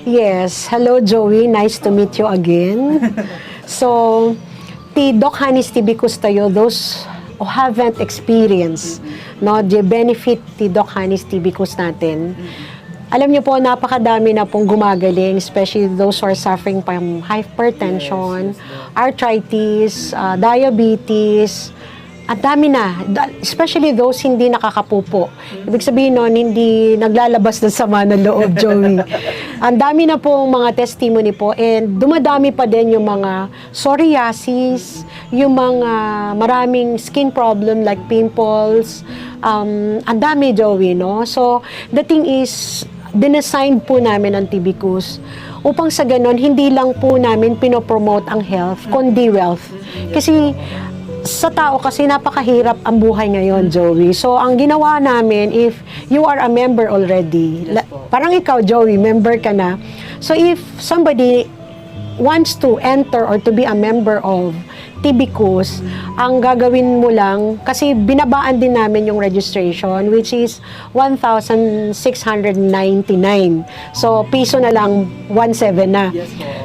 Yes. Hello, Joey. Nice to meet you again. So, the Doc Hanis Tibicus tayo, those who haven't experienced no, the benefit the Doc Hanis Tibicus natin, alam niyo po, napakadami na pong gumagaling, especially those who are suffering from hypertension, arthritis, diabetes. Ang dami na, especially those hindi nakakapupo. Ibig sabihin nun, hindi naglalabas ng sama ng loob, Joey. Ang dami na pong mga testimony po, and dumadami pa din yung mga psoriasis, yung mga maraming skin problem like pimples. Ang dami, Joey, no? So, the thing is, dinesign po namin ang Tibicus upang sa ganon, hindi lang po namin pinopromote ang health, kundi wealth. Kasi, sa tao kasi napakahirap ang buhay ngayon, Joey. So, ang ginawa namin, if you are a member already, parang ikaw, Joey, member ka na. So, if somebody wants to enter or to be a member of Tibicus, ang gagawin mo lang, kasi binabaan din namin yung registration, which is 1,699. So, piso na lang, 1,700 na.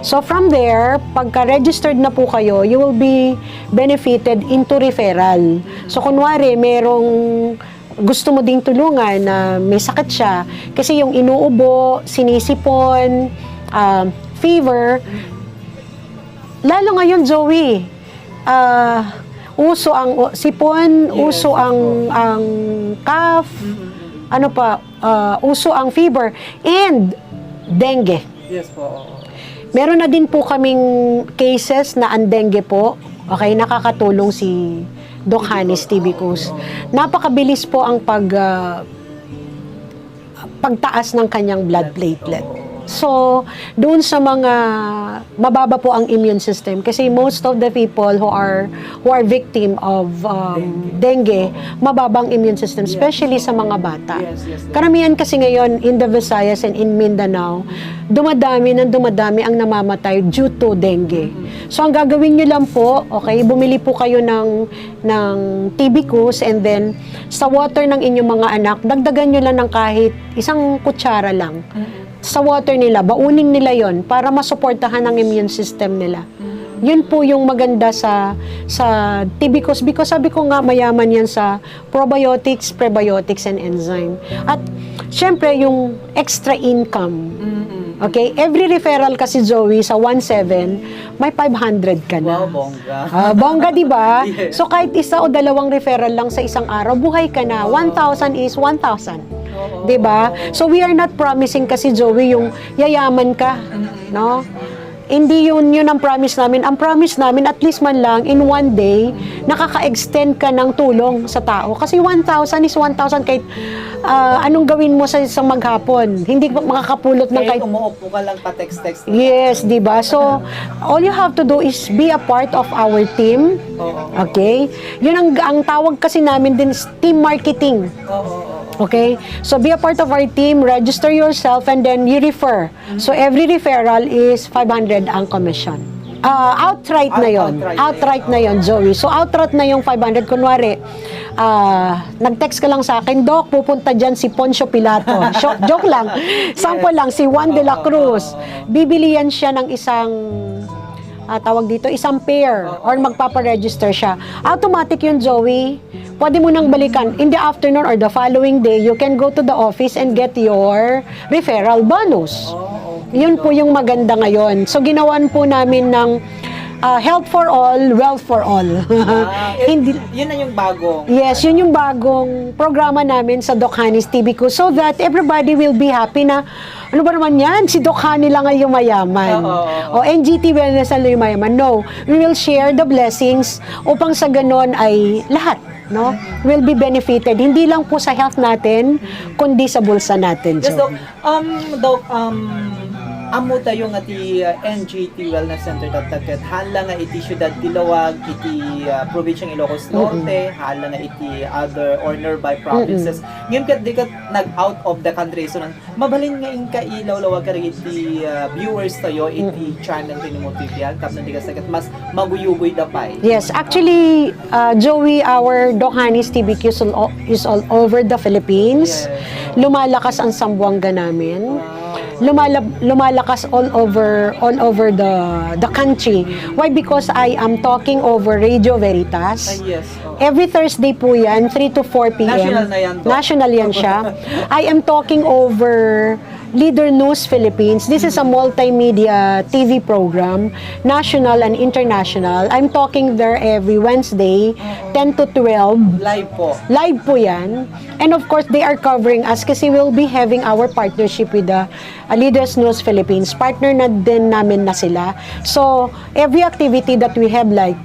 So, from there, pagka-registered na po kayo, you will be benefited into referral. So, kunwari, merong gusto mo ding tulungan na may sakit siya, kasi yung inuubo, sinisipon, fever, lalo ngayon, Joey, uso ang sipon, uso ang cough, ano pa, uso ang fever, and dengue. Yes po. Meron na din po kaming cases na ang dengue po, okay, nakakatulong si Doc Hanis Tibicus. Napakabilis po ang pagtaas ng kanyang blood platelet. So, doon sa mga mababa po ang immune system, kasi most of the people who are victim of dengue, mababang immune system, especially sa mga bata. Karamihan kasi ngayon in the Visayas and in Mindanao, dumadami ang namamatay due to dengue. So, ang gagawin nyo lang po, okay, bumili po kayo ng Tibicus, and then sa water ng inyong mga anak, dagdagan nyo lang ng kahit isang kutsara lang. Sa water nila, baunin nila yon para masuportahan ang immune system nila. Yun po yung maganda sa Tibicus, because sabi ko nga, mayaman yan sa probiotics, prebiotics, and enzyme. At syempre, yung extra income. Okay? Every referral kasi, Joey, sa 1,700, may 500 ka na. Wow, bongga. Bongga, di ba? Yes. So, kahit isa o dalawang referral lang sa isang araw, buhay ka na. 1,000 is 1,000. Diba? So, we are not promising kasi, Joey, yung yayaman ka. No? Hindi yun ang promise namin. Ang promise namin, at least man lang, in one day, nakaka-extend ka ng tulong sa tao. Kasi 1,000 is 1,000 kahit anong gawin mo sa isang maghapon. Hindi makakapulot ng kahit... umuupo ka lang pa text-text. Yes, diba? So, all you have to do is be a part of our team. Okay? Yun ang tawag kasi namin din is team marketing. Okay? So, be a part of our team, register yourself, and then you refer. So, every referral is 500 ang commission. Outright na yon. Outright na yon, Joey. So, outright na yung 500. Kunwari, nag-text ka lang sa akin, Doc, pupunta dyan si Poncio Pilato. Joke lang. Sample lang, si Juan de la Cruz. Bibilian siya ng isang tawag dito, isang pair, or magpaparegister siya. Automatic yun, Joey. Pwede mo nang balikan. In the afternoon or the following day, you can go to the office and get your referral bonus. Yun po yung maganda ngayon. So, ginawan po namin ng health for all, wealth for all. Yun na yung bagong... Yes, yun yung bagong programa namin sa Doc Hanis Tibicus, so that everybody will be happy na, ano ba naman yan? Si Doc Hani lang ay yung mayaman. O NGT Wellness lang yung mayaman. No, we will share the blessings upang sa ganon ay lahat, no, will be benefited. Hindi lang po sa health natin, kundi sa bulsa natin. Yes, Doc. Doc, amo tayo nga ti NGT Wellness Center tatagkat hala nga iti syudad Dilawag, iti probinsyang Ilocos Norte, hala nga iti other or nearby provinces. Ngayon kat di kat nag-out of the country, so mabalin nga inka ilawlawag ka rin iti viewers tayo iti channel ito ni Motivial, tapos di ka sagat mas maguyuboy dapay. Yes, actually, Joey, our Doc Hanis TBQ is all over the Philippines. Lumalakas ang Sambuanga namin. lumalakas all over the country. Why? Because I am talking over Radio Veritas. Yes. Every Thursday po yan, 3 to 4 p.m. National na yan, Doc. National yan siya. I am talking over Leader News Philippines. This is a multimedia TV program, national and international. I'm talking there every Wednesday, 10 to 12. Live po. Live po yan. And of course, they are covering us kasi we'll be having our partnership with the Leaders News Philippines. Partner na din namin na sila. So, every activity that we have like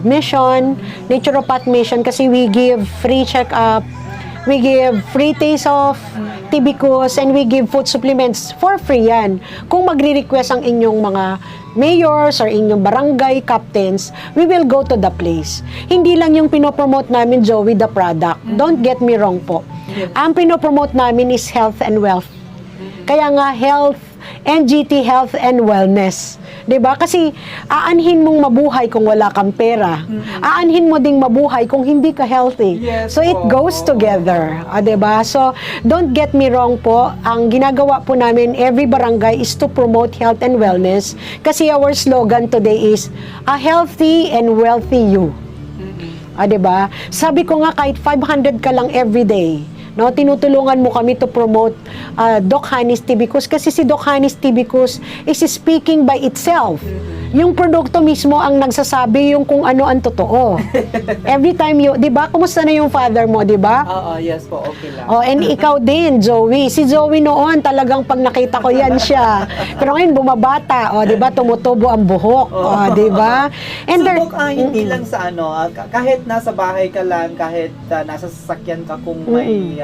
mission, naturopath mission, kasi we give free check-up, we give free taste of Tibicus, and we give food supplements for free yan. Kung magre-request ang inyong mga mayors or inyong barangay captains, we will go to the place. Hindi lang yung pinopromote namin, Joey, the product. Don't get me wrong po. Ang pinopromote namin is health and wealth. Kaya nga health, NGT Health and Wellness. 'Di ba? Kasi aanhin mong mabuhay kung wala kang pera. Aanhin mo ding mabuhay kung hindi ka healthy. Yes, so it goes together, 'di ba? So don't get me wrong po, ang ginagawa po namin every barangay is to promote health and wellness kasi our slogan today is a healthy and wealthy you. 'Di ba? Sabi ko nga kahit 500 ka lang every day, no, tinutulungan mo kami to promote Doc Hanis Tibicus kasi si Doc Hanis Tibicus is speaking by itself. Yung produkto mismo ang nagsasabi yung kung ano ang totoo. Every time you, 'di ba? Kumusta na yung father mo, 'di ba? Yes po, okay lang. Oh, and ikaw din, Joey. Si Joey noon talagang pag nakita ko yan siya. Pero ngayon bumabata, 'di ba? Tumutubo ang buhok, 'di ba? And so, Doc, hindi lang sa kahit nasa bahay ka lang, kahit nasa sasakyan ka, kung may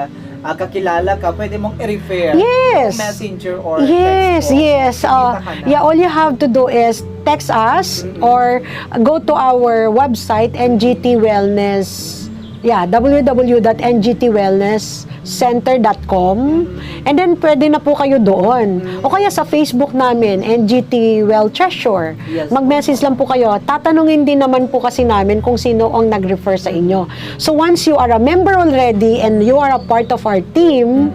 kakilala ka, pwede mong i-refer. Yes. Messenger or yes, text. yes. Yeah, all you have to do is text us or go to our website, NGT Wellness. Yeah, www.ngtwellnesscenter.com, and then pwede na po kayo doon. O kaya sa Facebook namin, NGT Well Treasure. Yes. Mag-message lang po kayo. Tatanungin din naman po kasi namin kung sino ang nag-refer sa inyo. So once you are a member already and you are a part of our team,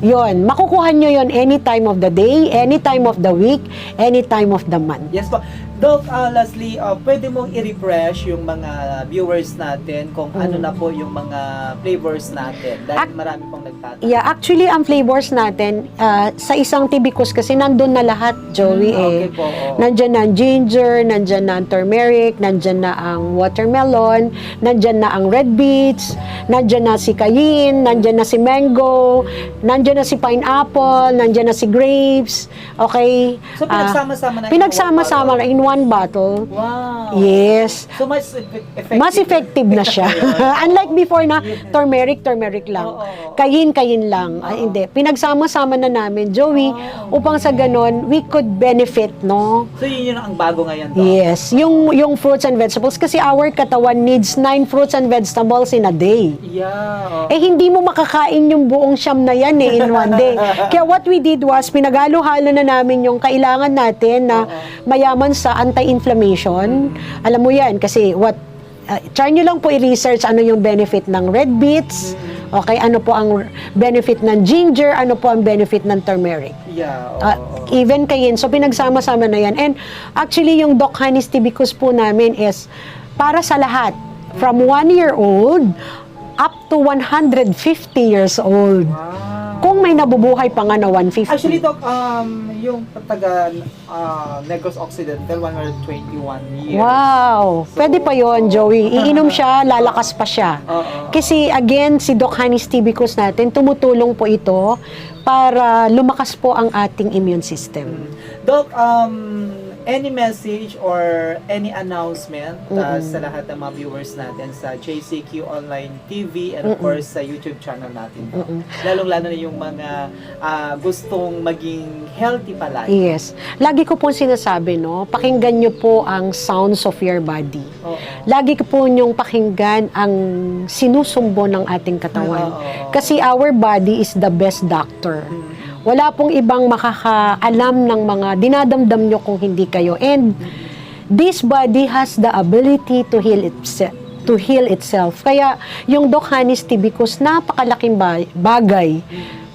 yon, makukuha nyo yon any time of the day, any time of the week, any time of the month. Yes po. Doc, lastly, pwede mong i-refresh yung mga viewers natin kung ano na po yung mga flavors natin dahil marami pong nagtatanong. Yeah, actually, ang flavors natin, sa isang Tibicus kasi nandun na lahat, Joey. Okay po. Nandyan na ang ginger, nandyan na ang turmeric, nandyan na ang watermelon, nandyan na ang red beets, nandyan na si cayenne, nandyan na si mango, nandyan na si pineapple, nandyan na si grapes. Okay? So, pinagsama-sama na Pinagsama-sama na in one bottle. Wow. Yes. So, mas effective. Mas effective na siya. Unlike before na turmeric lang. Cayenne lang. Ay, hindi. Pinagsama-sama na namin, Joey, upang sa ganon, we could benefit, no? So, yun ang bago ngayon, Doc? Yes. Yung fruits and vegetables, kasi our katawan needs 9 fruits and vegetables in a day. Yeah. Eh, hindi mo makakain yung buong siyam na yan in one day. Kaya what we did was, pinagalo-halo na namin yung kailangan natin na mayaman sa anti-inflammation. Alam mo yan, kasi try nyo lang po i-research ano yung benefit ng red beets, okay, ano po ang benefit ng ginger, ano po ang benefit ng turmeric. Yeah. Even cayenne. So, pinagsama-sama na yan. And actually, yung Doc Hanis Tibicus po namin is para sa lahat. From 1 year old up to 150 years old. Wow. Kung may nabubuhay pa nga na 150. Actually, Doc, yung taga Negros Occidental, 121 years. Wow! So, pwede pa yon, Joey. Iinom siya, lalakas pa siya. Kasi again, si Doc Hanis Tibicus natin, tumutulong po ito para lumakas po ang ating immune system. Doc, any message or any announcement sa lahat ng mga viewers natin sa JCQ Online TV and of course sa YouTube channel natin. Lalong-lalo na yung mga gustong maging healthy palagi. Yes. Lagi ko po sinasabi, no, pakinggan nyo po ang sounds of your body. Lagi ko po nyong pakinggan ang sinusumbo ng ating katawan. Kasi our body is the best doctor. Wala pong ibang makakaalam ng mga dinadamdam nyo kung hindi kayo. And this body has the ability to heal itself. Kaya yung Doc Hanis Tibicus, napakalaking bagay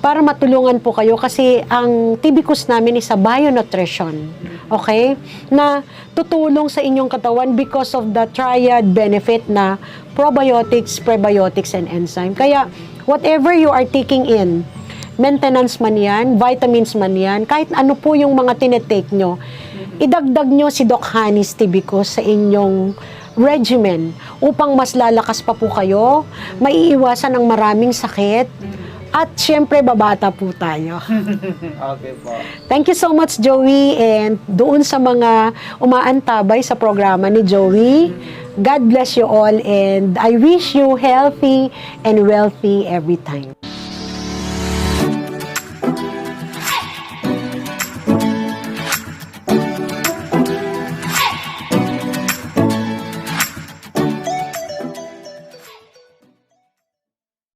para matulungan po kayo kasi ang Tibicus namin is a bionutrition. Okay? Na tutulong sa inyong katawan because of the triad benefit na probiotics, prebiotics, and enzyme. Kaya, whatever you are taking in, maintenance man yan, vitamins man yan, kahit ano po yung mga tinetake nyo, idagdag nyo si Doc Hanis Tibicus sa inyong regimen upang mas lalakas pa po kayo, maiiwasan ang maraming sakit, at syempre babata po tayo. Okay po. Thank you so much, Joey, and doon sa mga umaantabay sa programa ni Joey, God bless you all, and I wish you healthy and wealthy every time.